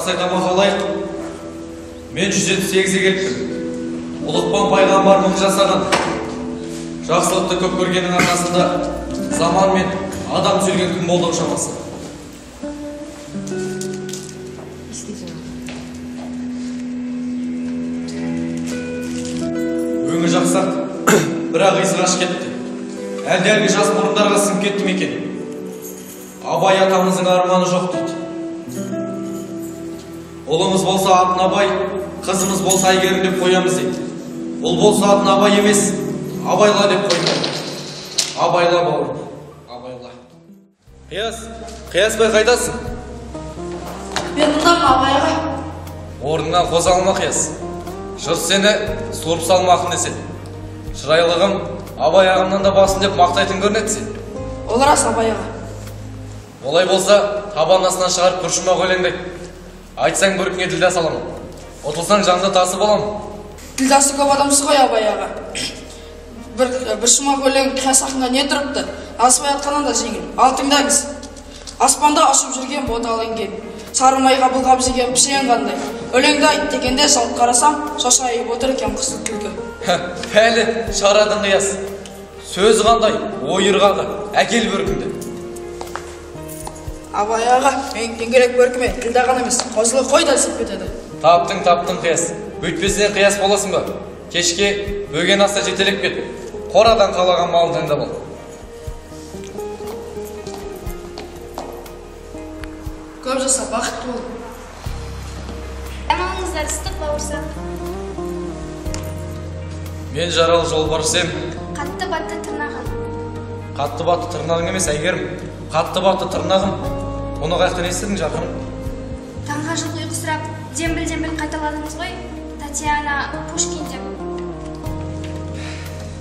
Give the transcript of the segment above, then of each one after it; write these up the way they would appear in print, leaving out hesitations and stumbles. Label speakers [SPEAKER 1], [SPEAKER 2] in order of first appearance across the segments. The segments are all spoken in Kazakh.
[SPEAKER 1] Қарасай тамақ алайық. Мен 178-ге келіппін. Ұлықпан пайғамбар мың жасаған. Жақсылықты көп көргеннің арқасында заман мен адам түзелген күн болды ау шамасы. Өңі жақсарды, бірақ иісі қашып кетті. Әлде әлгі жас мұрындарға сіңіп кетті ме екен? Абай атамыздың арманы жоқ дейді. Ұлымыз болса атын Абай, қызымыз болса Әйгерім деп қоямыз дейді. Ұл болса атын Абай емес, Абайла деп қоймайды. Абайла бауырым, абайла. Қияс, Қиясбай қайдасың?
[SPEAKER 2] Мен мұндамын, Абай аға.
[SPEAKER 1] Орныңнан қозғалма, Қияс. Жұрт сені суырып салма ақын деседі. Шырайлығым Абай ағамнан да басын деп мақтайтын көрінеді сен.
[SPEAKER 2] Ол рас, Абай аға.
[SPEAKER 1] Олай болса, табан астынан шығарып бір шумақ өлеңді айт. Айтсаң бөркіңе ділдә саламын. Ұтылсаң жанды тасы боламын.
[SPEAKER 2] Ділдәсі көп адамсыз ғой, Абай аға. Бір шумақ өлең Қияс ақынға не тұрыпты? Насыбай атқаннан да жеңіл. Ал тыңдаңыз. Аспанда ұшып жүрген ботал інген, сары майға былғап жеген пішен қандай. Өлеңді айт дегенде жалт қарасам, шошайып отыр екен қызыл түлкі.
[SPEAKER 1] Пәлі шығарадың Қияс. Сөзі қандай, ой ырғағы. Әкел бөркіңді.
[SPEAKER 2] Абай аға, менің дөңгелек бөркіме ділдә ғана емес, қозылы қой да сиіп кетеді.
[SPEAKER 1] Таптың, таптың Қияс. Өйтпесең Қияс боласың ба? Кешке бөген аста жетелеп кет. Қорадан қалаған малын таңдап ал.
[SPEAKER 2] Көп жаса, бақытты бол.
[SPEAKER 3] Амалыңыздар ыстық бауырсақ.
[SPEAKER 1] Мен жаралы жолбарыс ем.
[SPEAKER 3] Қатты батты тырнағым.
[SPEAKER 1] Қатты батты тырнағың емес, Әйгерім. Қатты батты тырнағым. Оны қаяқтан естідің, жарқыным?
[SPEAKER 3] Таңға жылқы ұйқысырап, дембіл-дембіл қайталадыңыз ғой, Татьяна Пушкин деп.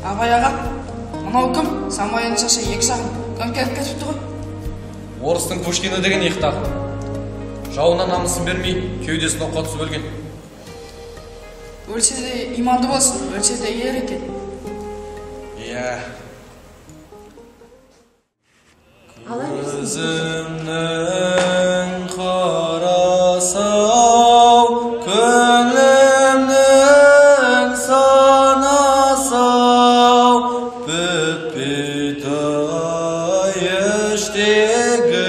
[SPEAKER 2] Абай аға, мынау кім? Самайының шашы екі жағын көмкеріп кетіпті ғой.
[SPEAKER 1] Орыстың Пушкині деген екі тағы. Жауына намысын бермей, кеудесін оққа түсіп өлген.
[SPEAKER 2] Өлсе де иманды болсын, өлсе де ер екен.
[SPEAKER 1] Иә. Көзімнің қарасы-ау, көңілімнің санасы-ау, бітпейді іштегі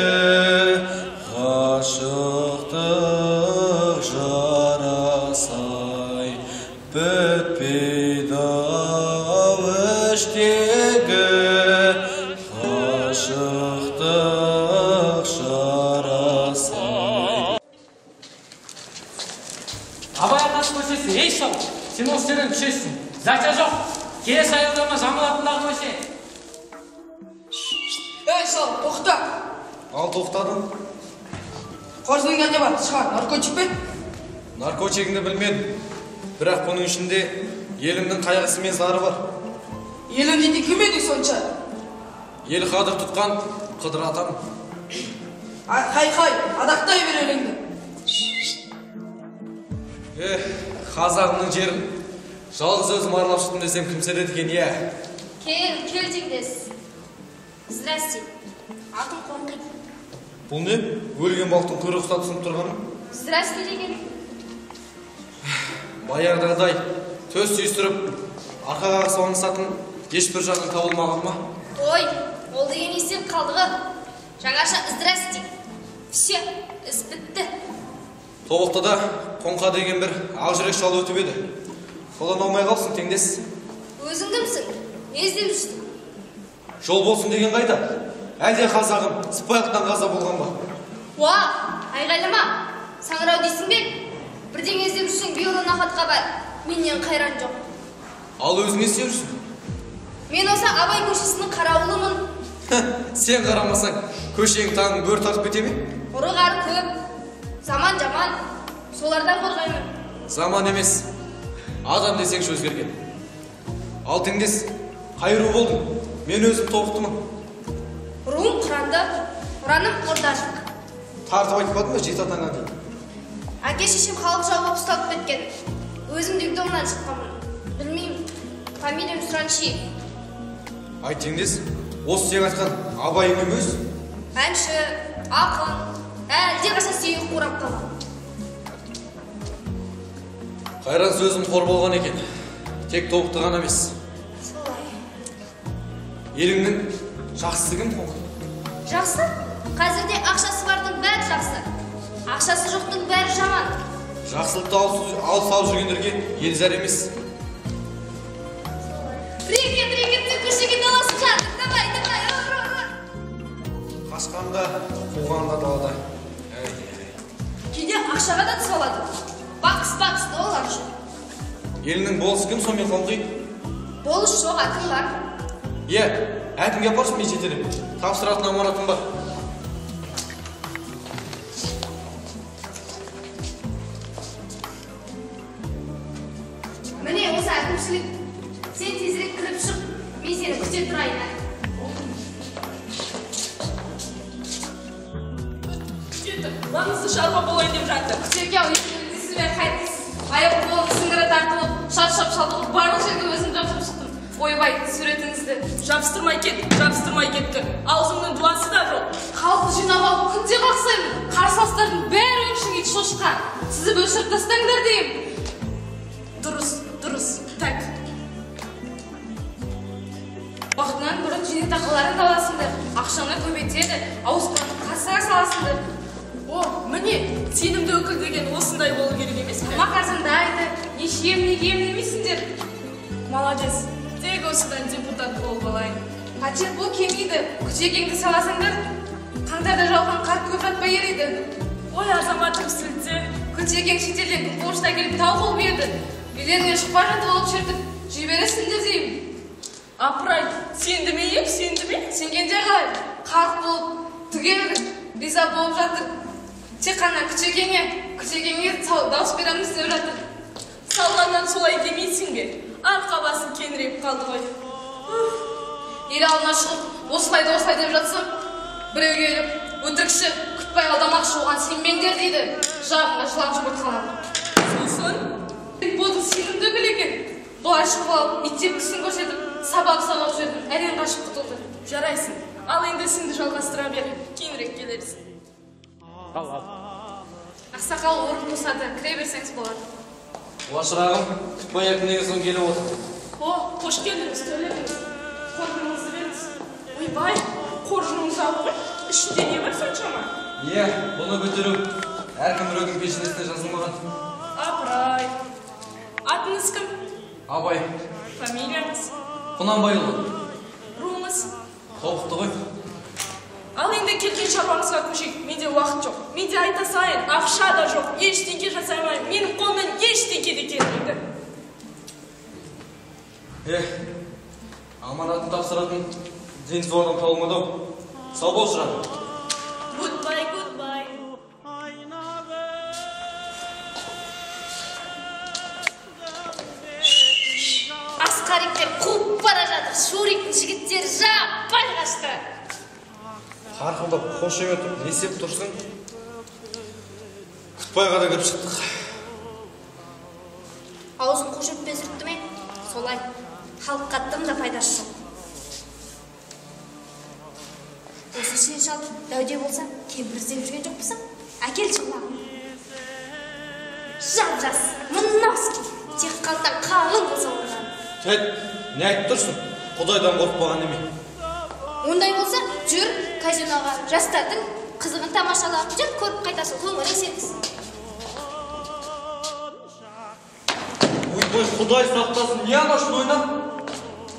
[SPEAKER 1] ғашықтық жарасы-ай, бітпейді іштегі ғашықтық жарасы-ай.
[SPEAKER 4] Абай атасы көшесі, ей шал, сен осы жерден түсесің. Зача жоқ, келесі аялдама Жамбыл атындағы көше.
[SPEAKER 2] Ей шал, тоқта.
[SPEAKER 1] Ал тоқтадым.
[SPEAKER 2] Қоржыныңда не бар? Шығар, наркотик пе?
[SPEAKER 1] Наркотигіңді білмедім. Бірақ бұның ішінде елімнің қайғысы мен зары бар.
[SPEAKER 2] Елім дейтін кім едің сонша?
[SPEAKER 1] Ел қадір тұтқан Қыдыр атам.
[SPEAKER 2] Хай-хай, адақтай бер өлеңді.
[SPEAKER 1] Қазағымның жерін жалғыз өзім аралап шықтым десем кім сенеді екен, иә?
[SPEAKER 3] Кел, кел жеңдес. Здрасте. Атым Қоңқи.
[SPEAKER 1] Бұл не? Өлген балықтың құйрығы ұстап сынып тұрғаны?
[SPEAKER 3] Здрасте деген.
[SPEAKER 1] Баяғыдағыдай төс сүйістіріп, арқа қағысып аңсатын ешбір жанның табылмаған ма?
[SPEAKER 3] Ой, ол деген естен қалдығы. Жаңаша здрасте. Все, іс бітті.
[SPEAKER 1] Тобықтыда Қоңқа деген бір ақжүрек шал өтіп еді. Содан аумай қалыпсың, теңдес.
[SPEAKER 3] Өзің кімсің? Не іздеп жүрсің?
[SPEAKER 1] Жол болсын деген қайда? Әлде қазағым сыпайылықтан қаза болған ба?
[SPEAKER 3] Уа, айғайлама. Саңырау дейсің бе? Бірдеңе іздеп жүрсең, биыл хатқа бар. Менен қайран жоқ.
[SPEAKER 1] Ал өзің не істеп жүрсің?
[SPEAKER 3] Мен осы Абай көшесінің қарауылымын.
[SPEAKER 1] Сен қарамасаң, көшенің таңын бөр тартып кете ме?
[SPEAKER 3] Ұры-қары көп, заман жаман, солардан қорғаймын.
[SPEAKER 1] Заман емес, адам десеңші өзгерген. Ал теңдес, қай ру болдың? Мен өзім тобықтымын.
[SPEAKER 3] Руым Құранды, ұраным Ордажық.
[SPEAKER 1] Тартып айтпадың ба жеті атаңа дейін?
[SPEAKER 3] Әке шешем халық жау болып ұсталып кеткен. Өзім детдомнан шыққанмын. Білмеймін, фамилиям Сұраншиев.
[SPEAKER 1] Ай теңдес, осы сен айтқан Абайың емес?
[SPEAKER 3] Әнші, ақын, әлдеқашан сүйегі қурап қалған.
[SPEAKER 1] Қайран сөзім қор болған екен. Тек тобықты ғана емес.
[SPEAKER 3] Солай.
[SPEAKER 1] Еліңнің жақсысы кім, Қоңыр?
[SPEAKER 3] Жақсы? Қазірде ақшасы бардың бәрі жақсы. Ақшасы жоқтың бәрі жаман.
[SPEAKER 1] Жақсылықты алып салып жүргендерге ел зәр емес.
[SPEAKER 3] Рекет, рекет, көшеге таласып жатыр. Давай, давай, ұр, ұр, ұр.
[SPEAKER 1] Қашқанда, қуғанда далада.
[SPEAKER 2] Кейде ақшаға да түсіп алады.
[SPEAKER 3] Бакс, бакс, доллар жүр.
[SPEAKER 1] Елінің болысы кім сонымен қоңқи?
[SPEAKER 3] Болыс жоқ, әкім бар.
[SPEAKER 1] Е, әкімге апаршы, мен жетелеп. Тапсыратын аманатым бар.
[SPEAKER 3] Міне осы әкімшілік. Сен тезірек кіріп шық, мен сені күте тұрайын.
[SPEAKER 5] Күте тұр, маңызды шаруа болайын деп жатыр.
[SPEAKER 2] Күтеке ау, естімей қайтесіз. Аяқ қолым сіңірі тартылып, шаршап шалдығып, барлық жерге өзім жабысып шықтым. Ойбай, суретіңізді.
[SPEAKER 5] Жабыстырмай кет, жабыстырмай кетті. Аузымның дуасы да жоқ.
[SPEAKER 2] Халықты жинап алып күнде қақсаймын. Қарсыластардың бәрі өңшең ит шошқа. Сізді өшіріп тастаңдар деймін.
[SPEAKER 5] Дұрыс, дұрыс, так.
[SPEAKER 2] Уақытынан бұрын зейнетақыларын аласыңдар, ақшаны көбейтеді, ауызғаны қасыра саласыңдар.
[SPEAKER 5] О, міне, сенімді өкіл деген осындай болу керек емес пе?
[SPEAKER 2] Тамақ арзандайды, не жем, не кием демейсіңдер.
[SPEAKER 5] Молодец, тек осыдан депутат болып алайын.
[SPEAKER 2] Пәтер бұл келмейді, күтекеңді саласыңдар, қаңтарда жауған қар көп жатпай ериді.
[SPEAKER 5] Ой, азаматым сүлте.
[SPEAKER 2] Күтекең шетелден күнқошта келіп тау қылып еді. Үйлеріңнен шықпай жатып алып шертіп, жей бересіңдер деймін.
[SPEAKER 5] Апырай, сенді ме еп, сенді ме?
[SPEAKER 2] Сенгенде қалай, қарқ болып, түгел риза болып жатыр. Тек қана күтекеңе, күтекеңе дауыс береміз деп жатыр.
[SPEAKER 5] Салғаннан солай демейсің бе? Арқа басым кеңірейіп қалды ғой.
[SPEAKER 2] Ел алдына шығып, осылай да осылай деп жатсам, біреу келіп, өтірікші, күтпай алдамақшы оған сенбеңдер дейді. Жағыңа жылан жұмыртқаланып.
[SPEAKER 5] Сосын?
[SPEAKER 2] Бодың сенімді өкіл екен. Былай шығып алып, ит тепкісін көрсетіп, сабап-сабап жүрдім, әрең қашып құтылды.
[SPEAKER 5] Жарайсың. Ал енді ісіңді жалғастыра бер, кейінірек келерсің.
[SPEAKER 4] Ал, ал.
[SPEAKER 2] Ақсақал орын босады, кіре берсеңіз болады.
[SPEAKER 1] Уа шырағым, күтпай әкімнен соң келіп отыр.
[SPEAKER 5] О, қош келдіңіз, төледіңіз. Қоржыныңызды беріңіз. Ойбай, қоржыныңыз ауыр ғой. Ішінде не бар соншама?
[SPEAKER 1] Е, бұны көтеру әркім біреудің пешенесіне жазылмаған.
[SPEAKER 5] Апырай. Атыңыз кім?
[SPEAKER 1] Абай.
[SPEAKER 5] Фамилияңыз?
[SPEAKER 1] Құнанбайұлы.
[SPEAKER 5] Руыңыз?
[SPEAKER 1] Тобықты ғой.
[SPEAKER 5] Ал енді келген шаруамызға көшейік. Менде уақыт жоқ. Менде айта салайын, ақша да жоқ. Ештеңе жасай алмаймын. Менің қолымнан ештеңе де келмейді.
[SPEAKER 1] Аманатын тапсыратын дені сау адам табылмады-ау. Сау бол, шырағым.
[SPEAKER 5] Goodbye, goodbye.
[SPEAKER 3] Асқар иттер қуып бара жатыр. Шуриктің жігіттері жаппай қашты.
[SPEAKER 1] Қарқылдап қошеметіп не істеп тұрсың? Күтбайға да кіріп шықтық.
[SPEAKER 3] Аузын қошеметпен сүртті ме? Солай. Халыққа тым да пайдасы жоқ. Осы сен шал дәуде болса, кемпір іздеп жүрген жоқпысың? Әкелші құлағын. Жап-жас, мынауский, тек қалтаң қалың болса болғаны.
[SPEAKER 1] Тәт, не айтып тұрсың? Құдайдан қорықпаған неме?
[SPEAKER 3] Ондай болса, жүр казиноға, жастардың қызығын тамашала, жүр көріп қайтасың, көңілің сергісін.
[SPEAKER 1] Ойбай, Құдай сақтасын, не анау ойнап?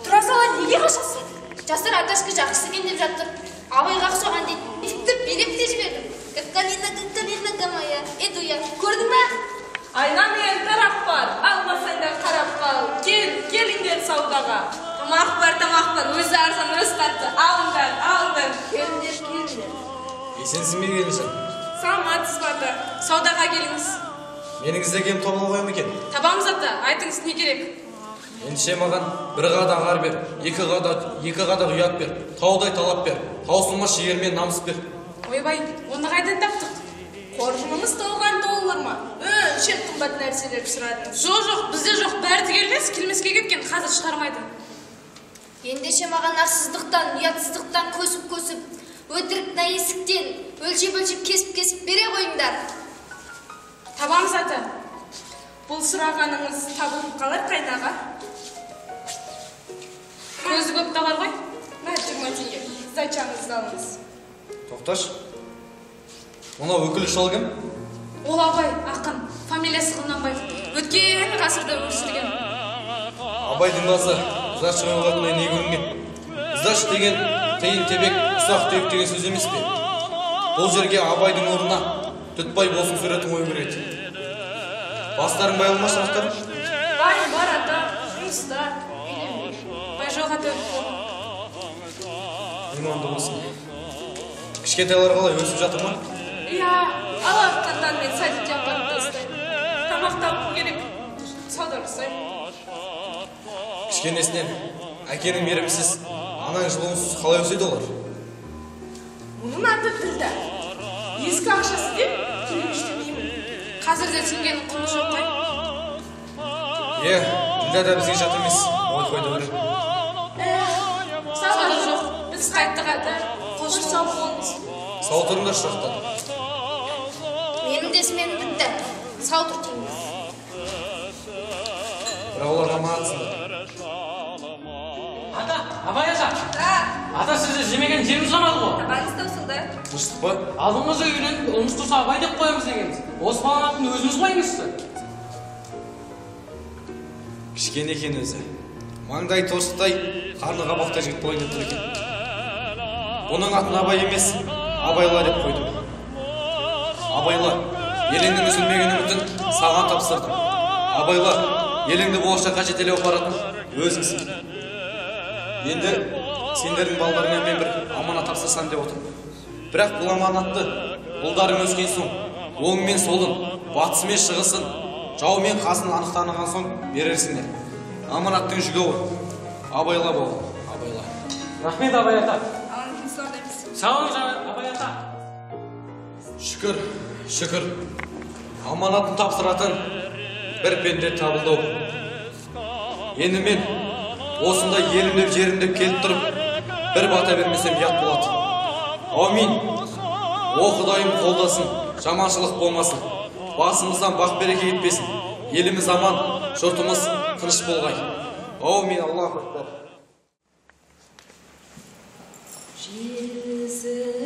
[SPEAKER 3] Тұра сала неге қашасың? Жастар аташка жақсы екен деп жатыр. Абайға ұқсаған дейді. Тіпті билеп те жібердім. Как калина, как калина моя, иду я. Көрдің бе?
[SPEAKER 5] Айна мен тарақ бар, алмасаң да қарап қал. Кел, келіңдер саудаға.
[SPEAKER 2] Тамақ бар, тамақ бар, өзі арзан, өзі қатты. Алыңдар, алыңдар.
[SPEAKER 3] Келіңдер, келіңдер.
[SPEAKER 1] Есенсің бе, келіншек?
[SPEAKER 2] Саламатсыз ба, ата? Саудаға келіңіз.
[SPEAKER 1] Менің іздегенім табыла қоя ма екен?
[SPEAKER 2] Табамыз, ата, айтыңыз не керек?
[SPEAKER 1] Ендеше маған бір қадақ ар бер, екі қадақ ұят бер, таудай талап бер, таусылмас жігер мен намыс бер.
[SPEAKER 2] Ойбай, оны қайдан таптық?
[SPEAKER 5] Қоржынымыз толған доллар ма? Өңше қымбат нәрселер сұрадыңыз.
[SPEAKER 2] Жоқ, жоқ, бізде жоқ, бәрі түгел емес, келмеске кеткен, қазір шығармайды.
[SPEAKER 3] Ендеше маған арсыздықтан, ұятсыздықтан көсіп-көсіп, өтірік нәйісіктен өлшеп-өлшеп кесіп-кесіп бере қойыңдар.
[SPEAKER 2] Табамыз, ата.
[SPEAKER 5] Бұл сұрағаныңыз табылып қалар қайнаға.
[SPEAKER 3] Көзі көп тағар ғой.
[SPEAKER 5] Мә, 20 теңге. Сдачаңызды алыңыз.
[SPEAKER 1] Тоқташ. Мынау өкілі шал кім?
[SPEAKER 3] Ол Абай, ақын. Фамилиясы Құнанбаев. Өткен ғасырда өмір сүрген.
[SPEAKER 1] Абайдың басы сдача қойылатындай не көрінген? Сдача деген тиын тебек, ұсақ түйек деген сөз емес пе? Бұл жерге Абайдың орнына Дүтбай болсын суретін қою керек еді. Бастарың бай болма, шырақтарым?
[SPEAKER 5] Бай бар ата, жұмыста, үйленбеген.
[SPEAKER 3] Бай жоқ ата, өліп қалған.
[SPEAKER 1] Иманды болсын. Кішкентайлар қалай, өсіп жатыр ма?
[SPEAKER 5] Иә, ала атқаннан мен садикке апарып тастаймын. Тамақ табу керек, сауда жасаймын.
[SPEAKER 1] Кішкенесінен әкенің мейірімсіз, ананың жылуынсыз қалай өседі олар?
[SPEAKER 5] Мұның аты Ділдә. Ескі ақшасы деп төлеуіш демеймін.
[SPEAKER 3] Қазір де теңгенің құны жоқ қой.
[SPEAKER 1] Е, Ділдә да бізге жат емес, ой қойды өлі.
[SPEAKER 5] Сауда жоқ, біз қайттық ата. Қош сау болыңыз.
[SPEAKER 1] Сау тұрыңдар, шырақтар.
[SPEAKER 3] Менің де сменім бітті. Сау тұр дейміз.
[SPEAKER 1] Бірақ олар амансыңдар.
[SPEAKER 4] Ата, Абай ата. Ата, сізді жемеген жеріміз қалмады ғой.
[SPEAKER 6] Табаныңыз таусылды.
[SPEAKER 1] Тыныштық па?
[SPEAKER 4] Алдыңызда үйленіп, ұлымыз туса Абай деп қоямыз дегенбіз. Осы баланың атын өзіңіз қойыңызшы.
[SPEAKER 1] Кішкене екен өзі. Маңдай торсықтай, қарны қабақтай жігіт болайын деп тұр екен. Бұның атын Абай емес, Абайла деп қойдым. Абайла, еліңнің үзілмеген үмітін саған тапсырдым. Абайла, еліңді болашаққа жетелеп апаратын өзіңсің. Енді сендердің балдарыңа мен бір аманат тапсырсам деп отырмын. Бірақ бұл аманатты ұлдарың өскен соң, оң мен солын, батысы мен шығысын, жау мен қасын анық таныған соң берерсіңдер. Аманаттың жүгі ауыр. Абайла бауырым, абайла.
[SPEAKER 4] Рахмет, Абай ата.
[SPEAKER 5] Алыңыз ордаймыз.
[SPEAKER 4] Сау болыңыз, Абай ата.
[SPEAKER 1] Шүкір, шүкір. Аманатын тапсыратын бір пенде табылды. Енді мен осында елімдеп жерімдеп келіп тұрып, бір бата бермесем ұят болады. Аумин. О Құдайым қолдасын, жаманшылық болмасын. Басымыздан бақ береке кетпесін. Еліміз аман, жұртымыз тыныш болғай. Аумин, Аллаху акбар.
[SPEAKER 6] Желсіз